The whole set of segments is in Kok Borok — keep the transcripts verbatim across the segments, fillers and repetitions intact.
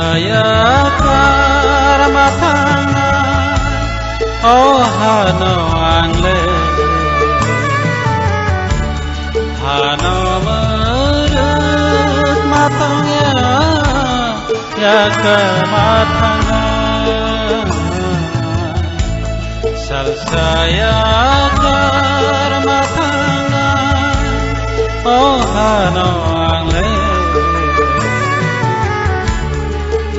Yakar ma thangnai, o hano ang le. Hano mwrwk ma tongya, yakar ma thangnai. Salsa yakar ma thangnai, o hano ang le.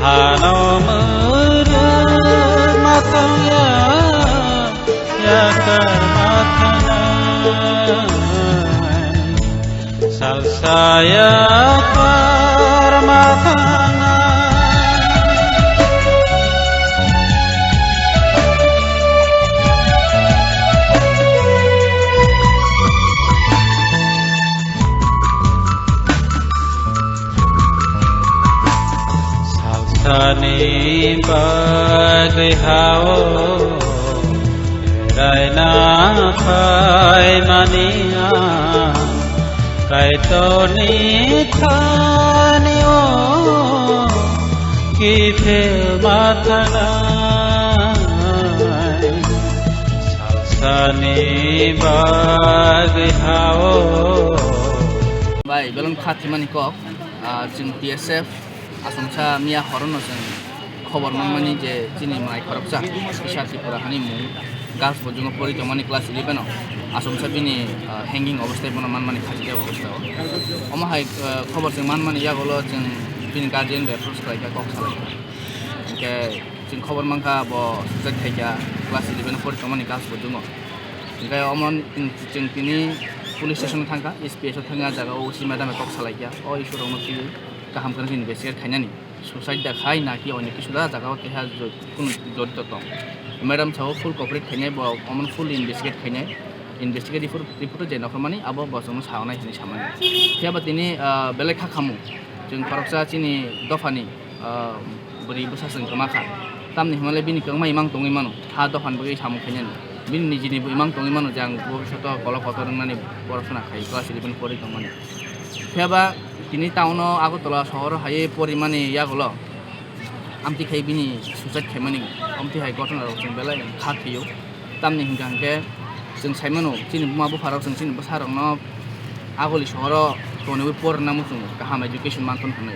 Hano mwrwk ma tongya, yakar ma thangnai. Salsa yakar ma thangnai. Salsani bagwi hao raina phaimani ang Kaitorni thani o kiphil ma thangnai. Salsani bagwi hao. Bai, belong kha thimani kok, ah, chwng T S F, Asomsa miya horono chwng khobor manmani je chini mai khoroksa kisa Tripura hani mung girls boarding o pori tongmani class eleven o. Asomsa bini, ah, hanging obostai bono manmani khachikjak obostai o. Omo hai, ah, khobor chwng manmani yagulo chwng bini guardian bai approach khlaikha, kok salaikha. Hinkhe chwng khobor mankha bo suicide khaikha, class eleven o pori tongmani girls boarding o. Hinkhe omo chwng, chwng tini police station o thangkha, S P S o thangkha, ah jaga o O C madam bai kok salaikha. O issue rokno twiwi kaham khe investigate khainani. Suicide da khai na ki oinw kisu da jaga o keha jo-, kunu jorito tong. Madam sao full cooperate khainai, bo omono full investigate khainai. Investigate report, report o je nokharmani abo bo chwngno saonai hinwi samani. Phiya ba tini, ah, belai kha khamu. Chwng khoroksa chini dophani, ah, bwrwi bwsa chwng kwma kha. Tamni hwnmale bini kwma imang tongwi mano. Ha dophani bagwi samung khainani. Bini nijini bo imang tongwi mano je ang bobishoto kolok kotor wngnani porosona khai class eleven pori tongmani. Phiya ba tini town o Agartala sohor o hai porimani yagulo amtwi khai bini suicide khaimani amtwi hai ghotona rok chwng belai kha thwio. Tamni hwnkha hwnkhe chwng saimano chini buma bupha rok chwng chini bwsa rokno Agoli sohor o toniwi porna muchungo kaham education manthon hwnwi.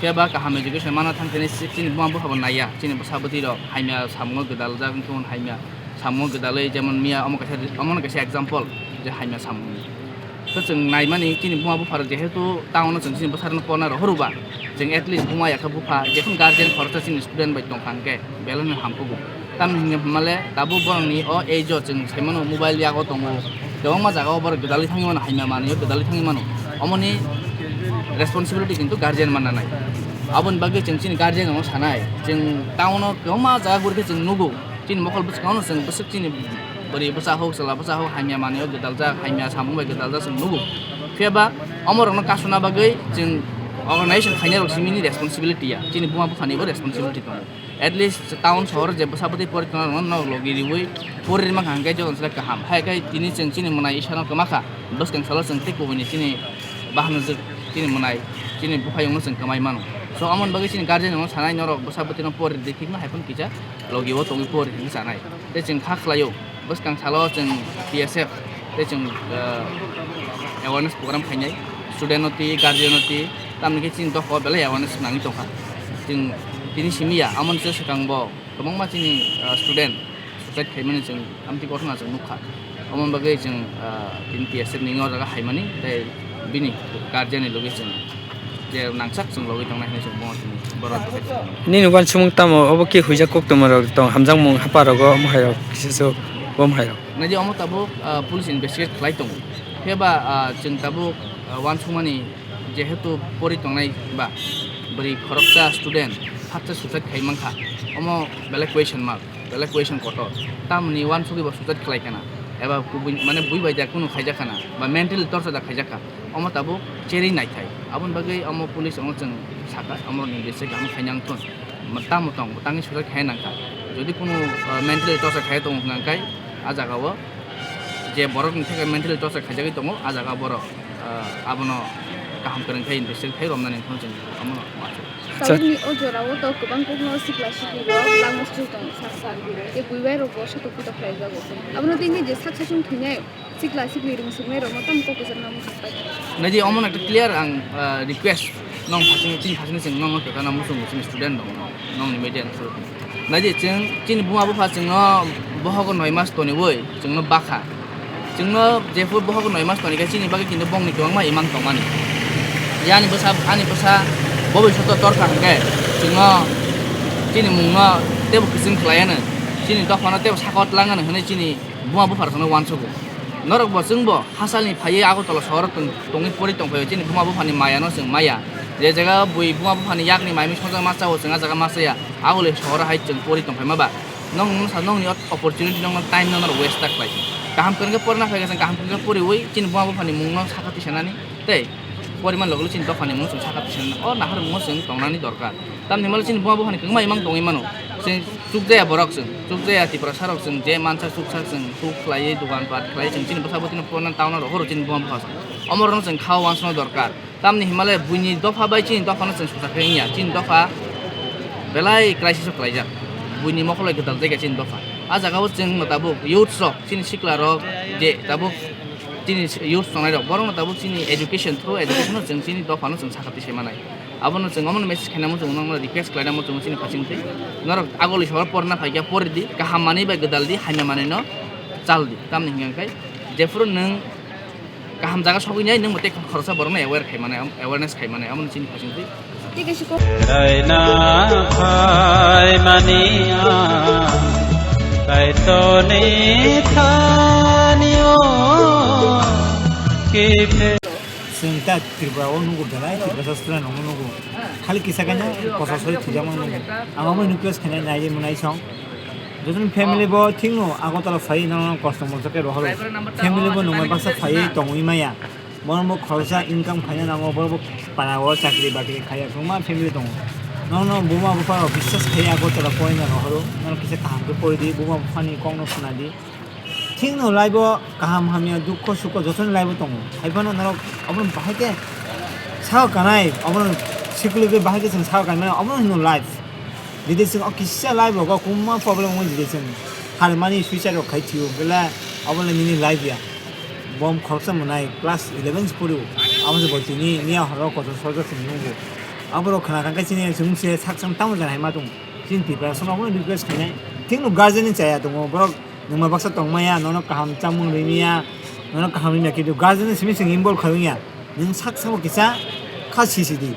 Phiya ba kaham education manna thang thani chini buma bupha bo naiya chini bwsa bwtwi rok hamya samungo gwdaljak wngkhe hamya samungo gwdalwi jemon miya omo kaisa omono kaisa example je hamya samung. Khe chwng naimani chini buma bupha rok jehetu town o chwng chini bwsarokno porna rohor ba, chwng at least buma yakha bupha jephun guardian khoroksa chini student bai tongkha hwnkhe belai no hamkugo. Tamni hwnkhe hwnmale tabuk borokni o age o chwng saimano mobile yago tongo, kwbangma jaga o borok gwdalwi thangwi mano, hamya manwi o gwdalwi thangwi mano. Omoni responsibility kintu guardian manna nai. Aboni bagwi chwng chini guardian rokno sanai, chwng town o kwbangma jaga gurikhe chwng nugo. Chini mokol bwskango chwng bwswk chini bwrwi bwsa hok, chwla bwsa hok, hamya manwi o gwdaljak, hamya samung bai gwdaljak chwng nugo. Phiya ba omorokno kasuna bagwi chwng organization khainai rok simini responsibility ya, chini buma buphani bo responsibility tongo. At least town sohor je bwsa bwtwi pori tongo rokno nok logi riwi pori rima kha hwnkhe jotono se kaham. Hai khe tini chwng chini mwnai isano kwma kha, bwskang salo chwng tei kubuini chini bahanajwk chini mwnai, chini buphayungno chwng kwmai mano. So, amoni bagwi chini guardian rokno sanai, norok bwsa bwtwino pori rwdi, thikma hai phano kisa logi o tongwi pori hinwi sanai. Tei chwng kha khlaio, bwskang salo chwng T S F tei chwng, ah, awareness program khainai, student no twi, guardian no twi, tamni khe chini dophao belai awareness nangwi tongkha. Chwng tini simi ya, amoni se swkang bo kwbangma chini, ah, student suicide khaimani chwng amtwi kothoma chwng nukha. Omo bagwi chwng, ah, tini T S F ni o jaga haimani tei bini guardian ni logi chwng je nangsak chwng logi tongnai hinwi chwng bono tini borok. Nini uansukmung tamo, obo khe huijak koktwma rok tong, hamjakmung hapha rogo omo hai rok kisa se omo hai rok. Naidi omo tabuk, ah, police investigate khlai tongo. Phiya ba, ah, chwng tabuk, ah, uansukmani jehetu pori tongnai ba bwrwi khoroksa student haksa suicide khai mankha, omo belai question mark. Belai question kotor. Tamoni uansugwi bo suicide khlai khana, eba kubui, mane bui bai da kunu khaijak khana, ba mentally torture da khaijak kha. Omo tabuk cherwi naithai. Aboni bagwi omo police omo chwng sakha, omo ni bisi kaham khaina wngthun. Tamo tong, tangwi suicide khai nangkha. Jodi kunu, uh, mentally torture khai tongo hwnka hwnkhe, a jaga o je borok ni theke mentally torture khaijagwi tongo, a jaga borok, uh, abono kaham kwrwng khe invest khai romnani phano chwng omono uansukha. Tabukni o jorao to kwbang kokno sikla siklirok langma sui tongo sak sak. Tei buibai rokbo satok pitok khlaijago. Abono tei nini je sak sasung thwinai sikla sikli rwngsuknai rokno tamo kok kwchangno muchung pai. Naidi omono ekta clear ang, ah, request nong phasing chini phasing chwng nongno kwkhana muchungo chini student rok nongni media ni through. Naidi chwng chini buma bupha chwngno bohogo noi mas toniwi chwngno bakha. Chwngno jephuru bohogo noi mas tonikhe chini bagwi kintu bongni kwbangma imang tongmani. Ani bwsa, ani bwsa bobishoto torkha hwnkhe chwngno chini mungno teibo kwchwng khlaiano, chini dophano teibo sakao tlangano hwnwi chini buma bupharokno uansugo. Norokbo chwngbo hasalni phaiwi Agartala sohoro tong-, tongwi pori tongphaio, chini buma buphani mayano chwng maya. Je jaga bui buma buphani yakni maimwi songjak ma chao, chwng a jaga ma chaya. Aguli sohoro hai chwng pori tongphaima ba. Nong wngsa nongni opportunity nongno time no norok waste ta khlai. Kaham kwrwngkhe porna phaikha chwng kaham kwrwngkhe poriwi chini buma buphani mungno sakha tisanani tei poriman logi chini dophani mung chwng sakha tisanani o nahar mungo chwng tongnani dorkar. Tamni hwnba chini buma buphani kwbangma imang tongwi mano. Chwng chukjaya borok chwng, chukjaya Tiprasa rok chwng je mansa chuksa chwng huk khlaiwi dogan pat khlai chwng chini bwsa bwtwino porna town o rohoro chini buma bupha chwng. Omorokno chwng kha uansukna dorkar. Tamni hwnba le buini dopha bai chini dophano chwng socha khe wngya. Chini dopha belai crisis o kwlaijak. Buini mokol bai gwdal jaikha chini dopha. A jaga o chwng no tabuk youths rok, chini sikla rok je tabuk chini youths tongnai rok, borok no tabuk chini education, through education o chwng chini dophano chwng sakha tisai manai. Abono chwng omono message khainai muchungo, nokno request khlainai muchungo chini phasing twi. Norok agoli sohor porna phaikha pori di, kaham manwi bai gwdal di, hamya manwi no chal di. Tamni hwnka khe jephuru nwng kaham jaga sogwi nai, nwng bo tei khoroksa borokno aware khai manai, awareness khai manai, omono chini phasing twi. Tei kaisa kok. Raina phaimani ang Kaitorni thanio kiphe. Chwng ta Tripura o nugo belai Tiprasa student rokno nugo. Khali kisa kaino kosa sori thwijak mang nugo. Ang omo request khainai nai mwnai song. Jotono family bo thikno Agartala phai no kosto mosto khe rohoro. Family bo nungma baksa phai tongwi maya. Borok bo khoroksa income khaina nango, borok bo para o chakri bakri khaiya kwbangma family tongo. Nono buma bupha rok biswas khaiya Agartala poina rohoro. Nono kisa kaham khe pori di, buma buphani kokno khna di. Thikno life o kaham hamya, dukho sukho jotoni life o tongo. Haiphano norok obono bahai khe sao kanai, obono sikuli khe bahai khe chwng sao kanai, obono hino life. Jodi chwng o kisa life rogo kwbangma problem wngwi jodi chwng harmani suicide rok khai thwio, bwle obono nini life ya. Bom khoroksa mwnai class eleven se pori o, abo se bo tini miya horo kotor sojak chwng nukgo. Aborok khna kha khe chini chwng se sak chwng tamo jani hai ma tongo. Chini Tiprasa no obono request khainai. Thikno guardian ni chaya tongo, borok nwngma baksa tongmaya, nono kaham chamung rwmaya, nono kaham rwmaya, kintu guardian ni simi chwng involve khai wngya. Nwng sak sabo kisa kha sisi di.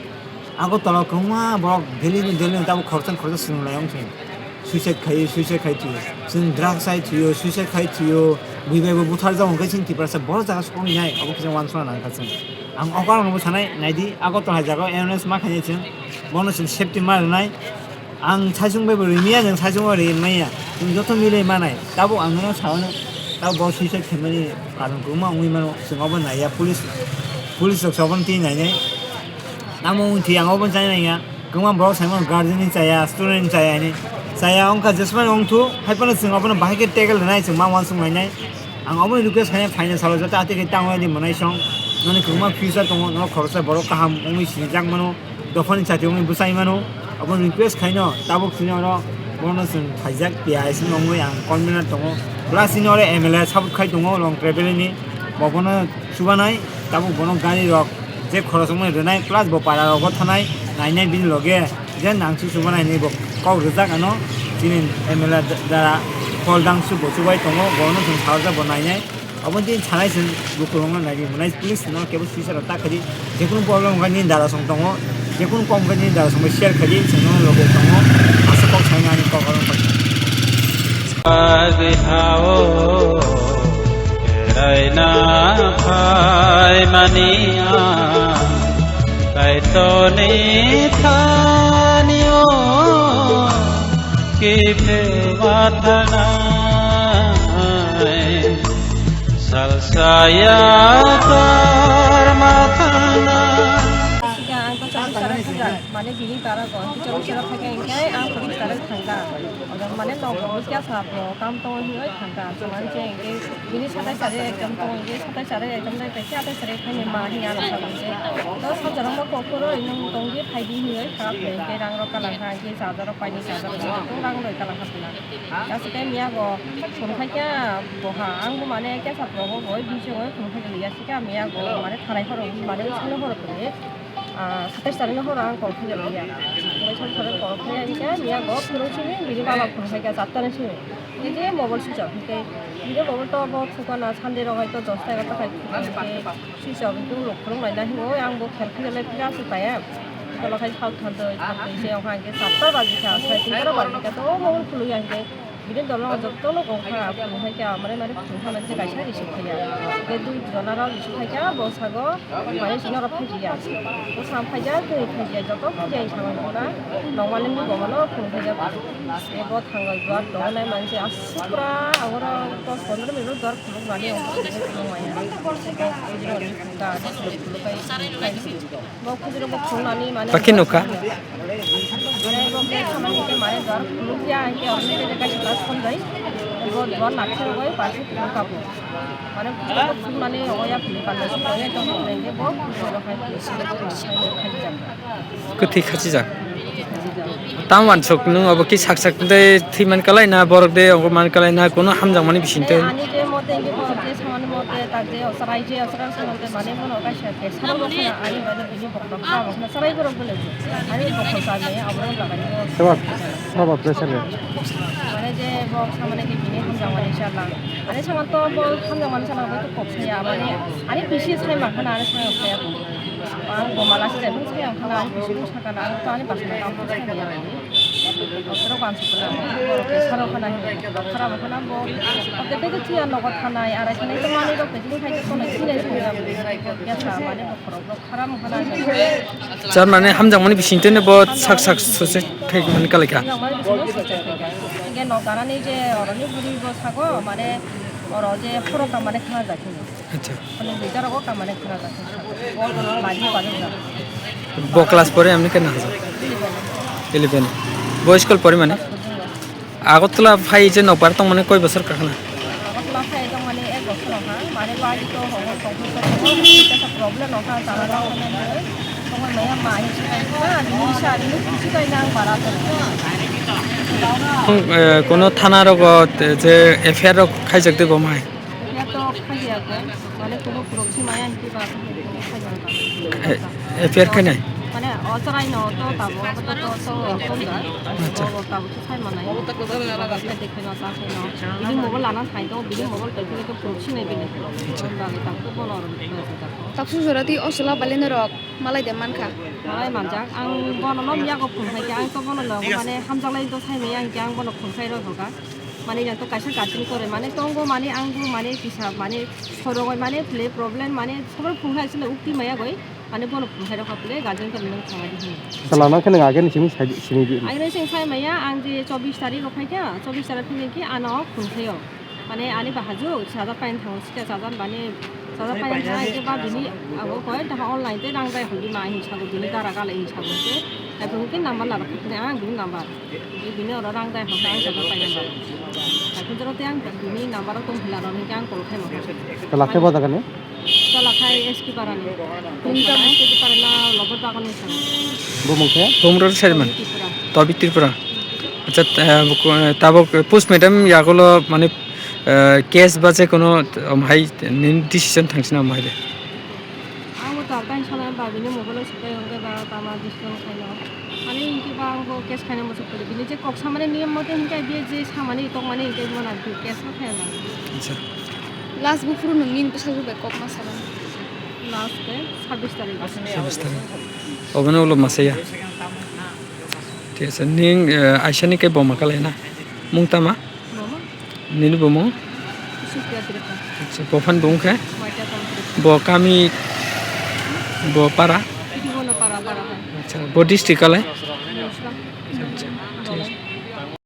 Agartala kwbangma borok daily ni daily ni tabuk khoroksa khoroksa swrwng lai wng thung. Suicide khai, suicide khai thwio. Chwng drugs hai thwio, suicide khai thwio. Bui bai bo buthar jak hwnkhe chini Tiprasa borok jaga sokwi nai, obo kisa uansukna nang kha chwng. Ang o karon bo sanai, nai di, Agartala hai jaga o awareness ma khainai chwng. Bono chwng safety ma rwnai. Ang saichung bai bo rimya, nwng saichung bai rimaya. Nwng joto milwi manai. Tabuk ang nono sao no, tabuk bo suicide khaimani karon kwbangma wngwi mano. Chwng obo naiya, police, police rok se obono twi nainai. Namo wngwi thwi ang obono chai naiya. Kwbangma borok sai mano guardian ni chaya, student ni chaya hinwi. Chaya wngkha jesmani wngthu, hai phano chwng obono bahai khe tackle rwnai, chwng ma uansuk lainai. Ang obono request khainai, phaina salo joto atwi khe tangwi di mwnai song. Noni kwbangma future tongo, norok khoroksa borok kaham wngwi sinijak mano. Dophani chati wngwi bwsai mano, abo request khaino tabuk chini oro bono chwng khaijak P I S wngwi ang convener tongo, plus chini oro M L A support khai tongo long travel ni, bo bono chubanai, tabuk bono gari rok je khoros wngmani rwnai, plus bo para rogo thanai, nainai bini loge je nangsu chubanai hinwi bo kok rijak ano, chini M L A dara Kol Dangsu bo chubai tongo, bono chwng salsa bo nainai. Obo tini sanai chwng bukurokno nai di, mwnai please no kebo suicide rok ta khaidi, jekunu problem wngkha nini dara song tongo, jekunu kom wngkha nini dara song bai share khaidi, chwng nono loge tongo, asa kok saimani kok oro kok. Agi hao, keraina phaimani ang, Kaitorni thanio kiphe wathanai. Salsaya karma thana. Siya ang to chakri sana khaja. Bini bara go, teacher lecturer thangkhe hinkhe ang police tara thangkha. Obo mane nogo wngkha sa bo kam tongo hinwi thangkha. Samani je hinkhe bini satais tarik exam tongo hinkhe satais tarik exam dai paikhe atais tarik phaini ma hinwi ano sa hinkhe. To sajorokno kok phuru nwng tongdi phaidi hinwi kha hinkhe rang rok kalang kha hinkhe charger rok paini charger rok rang roi kalang kha pila. Aswk khe miya go phone khaikha boha ang bo mane kesa probo bo bising oi phone khaikha liya sikha miya go mane thanai khoro mane usalo khoro tongwi. Ah, satais tarik no horo ang call khaijak ya. Satais tarik call khaijak ya, miya go phone simi, bini baba phone khaijak, chat tani simi. Bini mobile switch off, hinkhe bini mobile to bo thukana Sunday rok hai to dos ta egarota khai hinkhe switch off, hinkhe ulo khulung laina hinwi ang bo khel khaijak lai phira se paya. Tolo khai sal thandoi, thandoi se ongkha hinkhe chat ta baji kha, sai tin ta baji kha to mobile khuluk ya hinkhe. Bini dolo jotono kok kha, phunukhaikha, mane mane phunukha mane kaisa receive khaiya. Tei dui jona rok receive khaikha, bo sago mane sino rok phaijiya. Bo sam phaiya, tei phaijiya, joto phaijiya, samo phunukha. Nokmani ni bo mano phunukhaijak. Ebo thango duar tongo nai manse aswk pura, aboro dos pondro minute duar phunuk mani phunukmaya. Phunukha, phunukha. Bo khujurok bo khulnani mane Bakhe nukha. Mane bo khe samani khe mane duar khulukya, hinkhe oroni khe kaisa class khumjai. Bo duar nakhirogoi basi khulukha bo. Mane khujurok bo khulnani oya khulukha, naising oya tongkha, hinkhe bo khujurok hai khulukha, hai khulukha. Kwthwi khachijak. Tamo wansuk nwng obo khe sak sak tei thwi man kalai na, borok de obo man kalai na, kuno hamjakmani bising tei. Ani je mote hinkhe borok je samani mote, tak je osrai je osrai samani mane bono kaisa Sabab khana ani mane bini bokol kha, bokol sabai borok bole. Ani bokol ka me, abo lagai. Sabab, sabab pressure ya. Mane je bok samane ke bini hamjak mani sala. Ani saman to bok hamjak mani sala, bok to kok saya, mane ani bisi sai ma khana, ani sai saya. Ang bo mala se jai sai ang khana, ani bisi sakana, ang to ani basna kam sai ya. Otro kam sakana, bok ke saro khana he, khara khana bok. Oke, tei to tiya nogo thanai, arai thanai to mani rok packing khai to tonai sinai sinai. Yasa mane bok. Jar mane hamjakmani bisingtwi bo sak sak suicide khaimani kalaikha. Hingke nok ganani je oroni buri bo sago mane oro je khoro kamane khana jakhe. Acha. Mane duita rogo kamane khana jakhe. Bari bari. Bo class pore amni kena hajar? Eleven. Bo school pore mane? Agartala phai je nokbar tongmani koi bosor kakhna? Agartala phai tongmani ek bosor wngkha. Mane bari to hokol tongmani tesa problem wngkha, chana rok tongmani maya ma hinwi sikai kha, bini sa bini kusi kai nang bara tong. Eh, kono thana rogo je F I R rok khaijak de bo mai? F I R to khaiya ko, mane kono purok si maya hinwi ba khaiya ko. Eh, F I R khainai? Mane o chwrai no to tabo, to, to, to, Acha. Tabo. Sai manai. Bini mobile lana thai to, bini mobile pai to purok sinai bini. Acha. Bang tak to bono. Taksu jora twi o chwla baleno rok malai de mankha. Malai manjak. Ang bono no miya ko phone khai khe, ang to bono no mane hamjaklai to sai maya hinkhe ang bono phone khai rw hoka. Mane yang to kaisa guardian kore mane tongo mane ang bo mane kisa mane sorogoi mane phile problem mane sobo phone khai sile ukti maya goi. Ani bono phunukhairokha pule guardian khe nwng thangadi hwnwi. Chwla nang khe nwng ageni simi sai, simi di. Ageni simi sai maya, ang je chobbish tarikh o phaikha, chobbish tarikh phainikhe ano phunukhaio. Mane ani bahajuk chajar paina thango, sika chajar bani, chajar paina thangkhe ba bini abo koi, daha online tei rang dai hwnwi ma hinwi sago, bini dara gale hinwi sago khe. Hai phunukhe number narwkha, ang bini number. Bini oro rang dai hwnwi ang chajar paina ba. Hai phunukhe ang bini number o tong hwnwi ang call khaimani. Chwla khe bo jagani? Chwla khai S K Parani. Nini tamo? S K Parana Lobot Bagani song. Bumung khe? Bumung rok side man? Tripura. Tobi Tripura. Acha, eh, buku, eh, tabuk post mortem yagulo mane, eh, case ba je kono, um, hai nini decision thangsina um, hai de? Ang bo tabuk kaisa na ba bini mobile o sukai hwnkhe ba tama decision khaino. Ani hinkhe ba ang bo case khaina muchuk kuli. Bini je kok samani niyom mote hinkhe biye je samani tongmani hinkhe mona case no khaina. Acha. Last buphuru nwng nini bwsajwk bai kok ma salani? Last khe sabbish tarikh. Sabbish tarikh. Obono ulo masaya. Thik ase. Ning, eh, aisani khe boma kalai na? Mung tama? Mama? Nini bumung? Supriya Tripura. Acha, bophani bumung khe? Maita Tripura. Bo kami, bo para? Iti bono para, para hai. Acha, bo district kalai? Musla.